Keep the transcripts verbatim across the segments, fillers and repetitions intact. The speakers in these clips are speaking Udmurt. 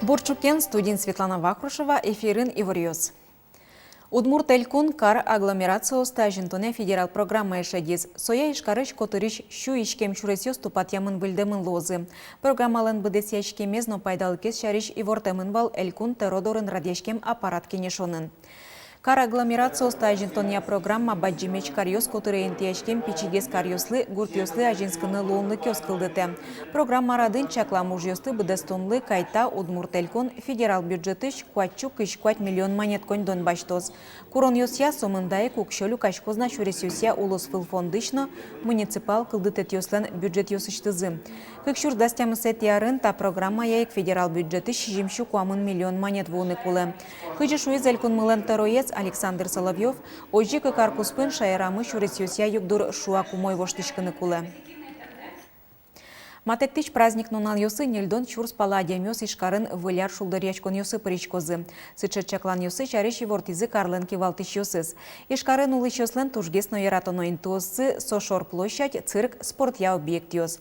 Бур ӵукен, студиын Светлана Вахрушева, эфирын иворъёс. Удмурт Элькун кар агломерациосты азинтонъя федерал программае шедиз. Соя Ижкарысь котырысь сю иськем сюресъёс тупатъямын-выльдэмын луозы. Программалэн быдэсъяськемез но пайдалыкез сярысь ивортэмын вал Элькун тӧро дорын радъяськем аппарат кенешонын. Кар агломерациосты азинтонъя программа бадӟымесь каръёс котыре интыяськем пичигес каръёслы, гуртъёслы азинскыны луонлыкъёс кылдытэ. Программа радын чаклам ужъёсты быдэстонлы кайта Удмурт Элькун федерал бюджетысь куать сю кызь куать миллион манет коньдон басьтоз. Куронъёсъя, сомында ик уксё люкаськоз на сюресъёсъя улосвыл фондысь но муниципал кылдытэтъёслэн бюджетъёсысьтызы. Кык сюрс дас тямысэтӥ арын та программая ик федерал бюджетысь сизьым сю куамын миллион манет вуыны кулэ. Кызьы шуиз Элькунмылэн тӧроез Александр Соловьёв, озьы ик кар куспын шаерамы сюресъёсъя югдур шуак умой воштӥськыны кулэ. Матэктӥсь праздник нуналъёсы ньыльдон сюрс пала адямиос Ижкарын Выль ар шулдыръяськонъёсы пыриськозы. Сыӵе чакланъёссы сярысь ивортӥзы карлэн кивалтӥсьёсыз. Ижкарын улӥсьёслэн тужгес но яратоно интыоссы — со шор площадь, цирк, спортъя объектъёс.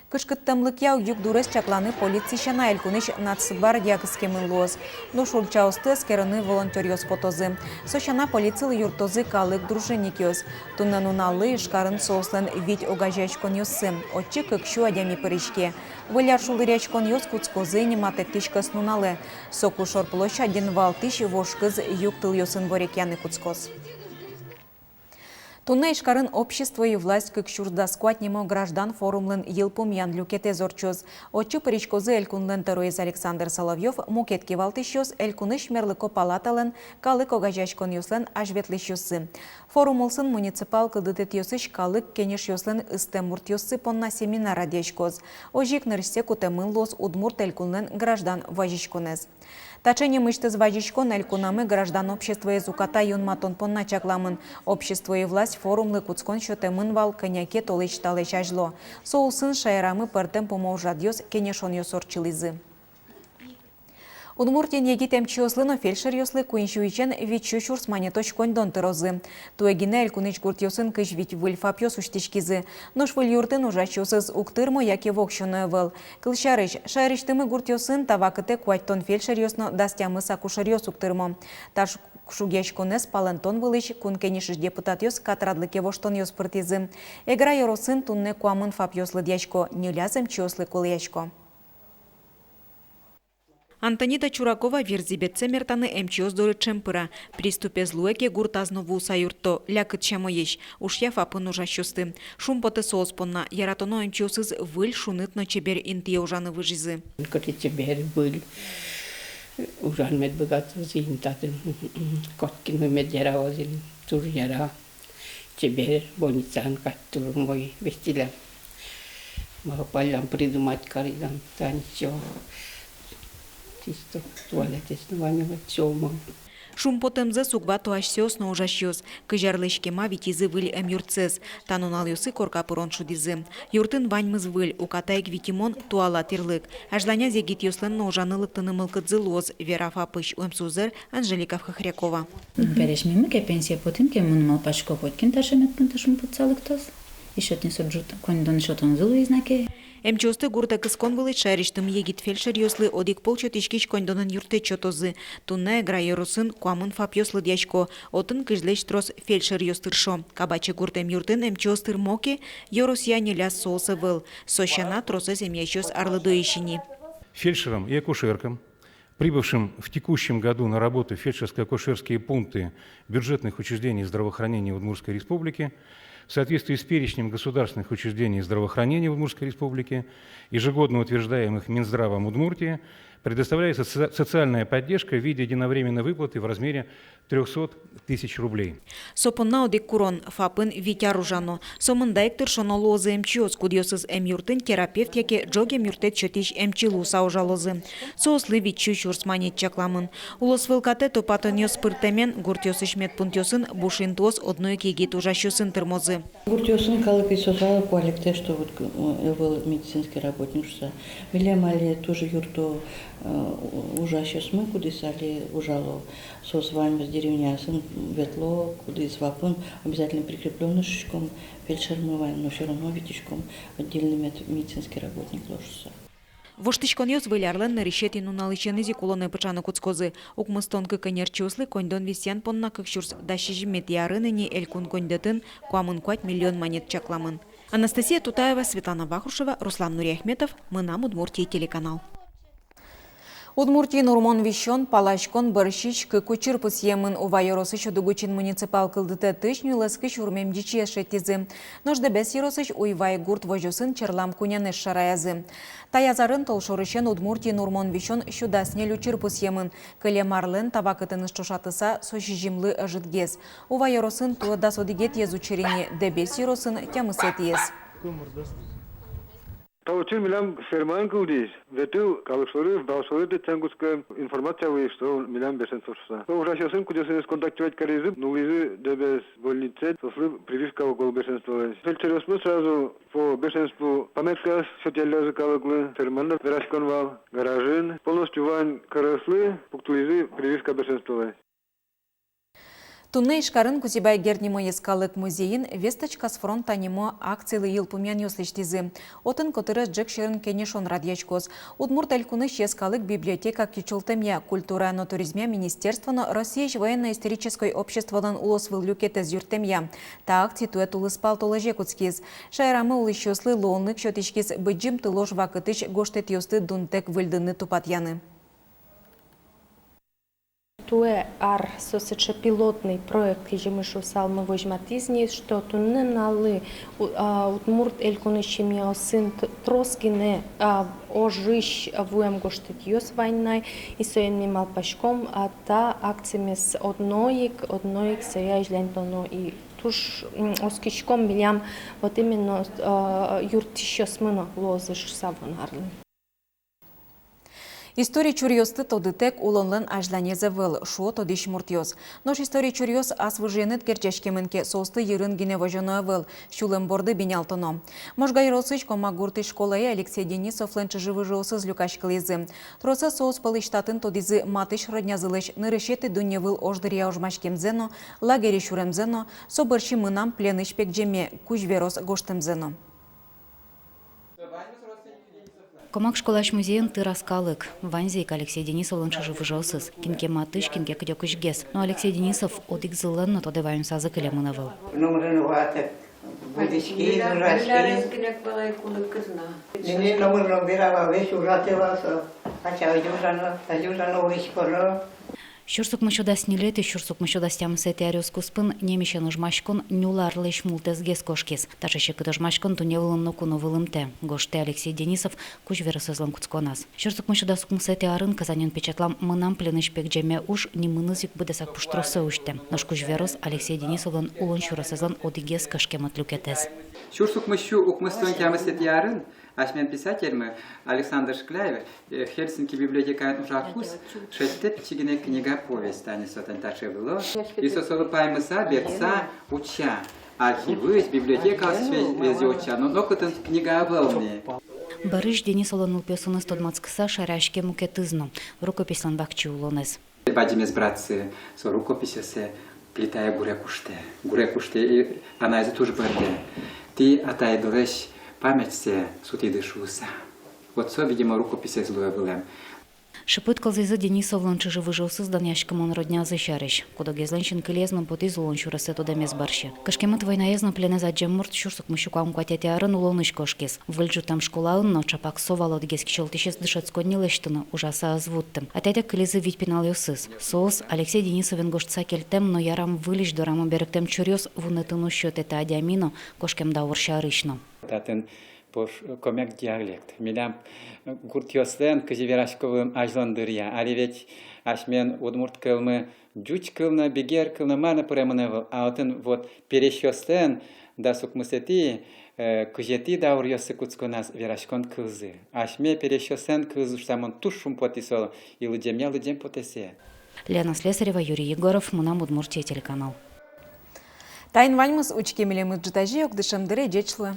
Кышкыттэмлыкъя югдурез чакланы полици сяна элькунысь Нацгвардия кыскемын луоз. Нош ульчаосты эскерыны волонтёръёс потозы. Со сяна полицилы юрттозы калык дружинникъёс. Туннэ нуналлы Ижкарын соослэн вить огазеяськонъёссы, отчы кык сю адями пыриське. Выль ар шулдыръяськонъёс кутскозы ини матэктӥсь кӧснуналэ. Соку шор площадьын валтӥсь вож кыз юг тылъёсын ворекъяны кутскоз. Туннэ Ижкарын «Общество и власть кык сюрс дас куать» нимо граждан форумлэн йылпумъян люкетэз ортчоз. Отчы пыриськозы Элькунлэн тӧроез Александр Соловьёв, мукет кивалтӥсьёс, Элькунысь мерлыко палаталэн, калык огазеяськонъёслэн азьветлӥсьёссы. Форум улсын муниципал кылдытэтъёсысь калык кенешъёслэн ыстэм муртъёссы понна семинар радъяськоз. Озьы ик нырысьсэ кутэмын луоз Удмурт Элькунлэн граждан вазиськонэз. Таӵе нимысьтыз вазиськон элькунамы граждан обществоез уката юнматон понна чакламын. «Общество и власть» форумлы кутскон сётэмын вал кӧня ке толэзь талэсь азьло. Со улсын шаерамы пӧртэм пумо ужрадъёс, кенешонъёс ортчылӥзы. Удмуртиын егит эмчиослы но фельдшеръёслы куинь сю ичен вить сю сюрс манетозь коньдон тырозы. Туэ гинэ элькунысь гуртъёсын кызь вить выль ФАПъёс усьтӥськизы. Нош выль юртын ужасьёсыз уг тырмо яке воксё но ӧвӧл. Кылсярысь, шаерысьтымы гуртъёсын та вакытэ куатьтон фельдшеръёс но дас тямыс акушеръёс уг тырмо. Та ш-, шугъяськонэз палэнтон вылысь Кун Кенешысь депутатъёс катрадлыке воштонъёс пыртӥзы. Эгра ёросын туннэ куамын ФАПъёс лыдъясько, ньыляз эмчиослы кулэясько. Антонида Чуракова Верзибетсэ мертаны эмчиос доры ӵем пыра. Приступез луэ ке, гуртаз но вуыса юртто, лякыт сямоесь, ушъя ФАПын ужасьёсты. Шумпотэ соос понна, яратоно эмчиосыз выль, шуныт но чебер интые ужаны выжизы. Кыӵе чебер, выль, ужан мед быгатозы ини татын, котькин но мед яраозы ини, туж яра. Чебер, больницаын кадь туж умой весьтӥллям. Малпаллям, придумать кариллям, тани всё. Чисто туалетэз но вань, всё умой. Шумпотэмзэс уг вато асьсэос но ужасьёс. Кызь арлэсь кема витизы выль эмъюртсэс. Та нуналъёсы корка пырон шудӥзы. Юртын ваньмыз выль, уката ик витимон, туала тӥрлык. Азьланяз егитъёслэн но ужаны лыктыны мылкыдзы луоз, вера ФАПысь эмсузэр Анжелика Хохрякова. Пересьмемы ке, пенсие потӥм ке, мон малпасько, котькин таӵе медпунктэ шумпотыса лыктоз. Эшшо тӥни со ӝут коньдон сётонзы луиз на ке. Эмчиосты гуртэ кыскон вылысь шаерысьтымы егит фельдшеръёслы одӥг пол сётӥськись коньдонэн юрттэт сётозы. Туннэ Эгра ёросын куамын ФАПъёс лыдъясько, отын кызьлэсь трос фельдшеръёс тыршо. Кабачи гурт эмъюртын эмчиос тырмо ке, ёросъя ньыляз соос ӧвӧл. Со сяна, тросэз эмъясьёс арлыдоысь ини. Фельдшерам и акушеркам, прибывшим в текущем году на работу в фельдшерско-акушерские пункты бюджетных учреждений здравоохранения Удмуртской Республики, в соответствии с перечнем государственных учреждений здравоохранения Удмуртской Республики, ежегодно утверждаемых Минздравом Удмуртии, предоставляется соци-, социальная поддержка в виде единовременной выплаты в размере трёхсот тысяч рублей. Со понна одӥг курон: ФАПын вить ар ужано. Сомында ик тыршоно луозы эмчиос, кудъёсыз эмъюртын терапевт яке ӝог эмъюрттэт сётӥсь эмчи луыса ужалозы. Соослы вить сю сюрс манет чакламын. Улосвыл катэ тупатонъёс пыртэмен, гуртъёсысь медпунктъёсын буш интыос одно ик егит ужасьёсын тырмозы. Гуртъёсын калык висёсал куалектэс, что вот, э, ӧвӧл медицинский работник шуыса. Милем али туж юртто, э, ужасьёсмы, кудӥз али ужало. Соос ваньмыз деревняосын ветло, кудӥз ФАПын обязательно прикреплённый шуиськом, фельдшермы вань, но всё равно витиськом, отдельный мед-, медицинский работник луоз шуыса. Воштӥськонъёс Выль арлэн нырысетӥ нуналысеныз ик улонэ пыӵаны кутскозы. Укмыстон кык ӧнерчиослы коньдон висъян понна кык сюрс дас сизьыметӥ арын ини Элькун коньдэтын куамын куать миллион манет чакламын. Анастасия Тутаева, Светлана Вахрушева, Руслан Нуриахметов, «Мынам Удмуртие» телеканал. Удмуртиын урмон висён, паласькон бӧрсьысь кык учыр пусъемын. Ува ёросысь Удыгучин муниципал кылдытэтысь нюлэскысь урмем ӟичыез шедьтӥзы. Нош Дэбес ёросысь Уйвай гурт возёсын черлам кунянэз шараязы. Таяз арын толшорысен Удмуртиын урмон висён сю дас ньыль учыр пусъемын. Кылем арлэн та вакытэныз ӵошатыса, со сизьымлы ӧжытгес. Ува ёросын туэ дас одӥгетӥез учыр ини, Дэбес ёросын тямысэтӥез. Та учыр милям фермаын кылдӥз. Ветыл калык шоры, вал шоры тэтчан кутскем, информация вуиз, что милям бешенство шуса. Со ужасьёсын, кудъёсыныз контактировать каризы, нуллӥзы Дэбес больницае, соослы прививка укол бешенстволэсь. Фельдшеръёсмы сразу по бешенству памяткаос сётъяллязы калыклы, фермаын но вераськон вал, гаражын, полностью вань кӧръёслы пуктылӥзы прививка бешенстволэсь. Туннэ Ижкарын Кузебай Герд нимо йӧскалык музейын «Весточка с фронта» нимо акцилы йылпумъянъёс лэсьтӥзы. Отын котырес ӝӧк сьӧрын кенешон радъяськоз. Удмурт Элькунысь йӧскалык библиотека кичӧлтэмъя, культурая но туризмъя министерство но Россиысь военно-исторической обществолэн улосвыл люкетэз юрттэмъя. Та акци туэ тулыспал толэзе кутскиз. Шаерамы улӥсьёслы луонлык сётӥськиз Быдӟым тылож вакытысь гожтэтъёсты дунтэк выльдыны, тупатъяны. Туэ ар со сыӵе пилотный проект, кызьы ми шуысалмы, возьматӥз ни, что туннэ нуналлы у-, а, Удмурт Элькунысь семьяосын т-, трос гинэ, а, ожысь вуэм гожтэтъёс вань на, и соин ми малпаськом, а, та акцимес одно ик, одно ик сое азьланьтоно, и туж, м, оскиськом, милям вот именно, а, юрттӥсьёсмы но луозы шуыса вуоно арлы. История чуръёсты тодытэк улонлэн азьланез ӧвӧл, шуо тодӥсь муртъёс. Нош история чуръёс ас выжыеныд герӟаськемын ке, соосты йырын гинэ возёно ӧвӧл, сюлэм борды бинялтоно. Можга ёросысь Комак гуртысь школае Алексей Денисовлэн чыжы-выжыосыз люкаськылӥзы. Тросэз соос пӧлысь татын тодӥзы матысь роднязылэсь нырысетӥ дунневыл ож дыръя ожмаськемзэ но, лагере сюремзэ но, со бӧрсьы «Мынам пленысь пегӟеме» кузь верос гожтэмзэ но. Комак школаысь музейын тыраз калык. Ваньзы ик Алексей Денисовлэн чыжы-выжыосыз. Кин ке матысь, кин ке кыдёкысьгес. Но Алексей Денисов одӥгзылэн но тодэ ваемсазы кылемын ӧвӧл. Номыр но ватэ, будӥськи, ужаськи. Милярез гинэ вал ай кулэ кызна. Нини номыр но бера вал, весь ужатэ вал со. Ача озьы ужано, озьы ужано, улӥськоно. Сюрс укмыссю дас ньылетӥ, сюрс укмыссю дас тямысэтӥ аръёс куспын немысен ожмаськон ньыль арлэсь мултэсгес кошкиз. Таӵе секыт ожмаськон дунне вылын ноку но вылымтэ, гожтэ Алексей Денисов кузь веросэзлэн кутсконаз. Сюрс укмыссю дас укмысэтӥ арын Казаньын печатлам «Мынам пленысь пегӟеме» уж нимыныз ик быдэсак пуштросэ усьтэ. Нош кузь верос Алексей Денисовлэн улон сюресэзлэн одӥгез кышкемыт люкетэз. Сюрс укмыссю укмыстон тямысэтӥ арын асьмелэн писательмы Александр Шкляев, э, Хельсинки библиотекаын ужакуз, шедьтэ пичи гинэ книга-повесть, тани со тани таӵе выло. И со солы паймыса, бертса, утча. Архивысь, библиотекаысь ве-, везде утча, но нокытын книга ӧвӧл ни. Бӧрысь Денисовлэн нылпиосыныз тодматскыса шараське мукетыз но, рукописьлэн вакчи улонэз. Бадӟымез братсэ, со рукописьсэ плитае гуре куштэ. Гуре куштэ, и анаезлы туж бӧрдэ. Тӥ атаедлэсь памятьсэ сутӥды шуыса. Вот со, видимо, рукописез луэ вылэм. Шыпыт кылзӥзы Денисовлэн чыжы-выжыосыз данъяськымон роднязы сярысь. Куд-огезлэн синкылиез но потӥз улон сюрессэ тодэмез бӧрсьы. Кышкемыт войнаез но пленэз адӟем мурт сюрс укмыссю куамын куатетӥ арын улонысь кошкиз. Выль ӝуттэм школаын но ӵапак со вал одӥгез кисёлтӥсез дышетсконни лэсьтыны, ужаса ӧз вутты. Атайтэк кылизы вить пиналъёсыз. Соос Алексей Денисовен гожтыса кельтэм но ярам выльысь дорамы берыктэм чуръёс вунэтыны уз сётэ та адями но, кошкем даур сярысь но. Татын пуш-, комяк диалект. Милям, э, гуртъёслэн, кызьы верасько вылэм, азьлон дыръя. Али ведь асьмелэн удмурт кылмы ӟуч кыл но, бигер кыл но, мар но пыремын ӧвӧл. А отын вот пересьёслэн дас укмысэтӥ, э, кызетӥ дауръёсы кутсконаз вераськон кылзы. Асьме пересьёслэн кылзы шуса мон туж шумпотӥ солы, и лыдӟемъя лыдӟем потэ сое. Лена Слесарева, Юрий Егоров, «Мынам Удмуртие» телеканал. Таин ваньмыз. Учке милемыз ӝытазе ик дышем дыре. Ӟеч луэ.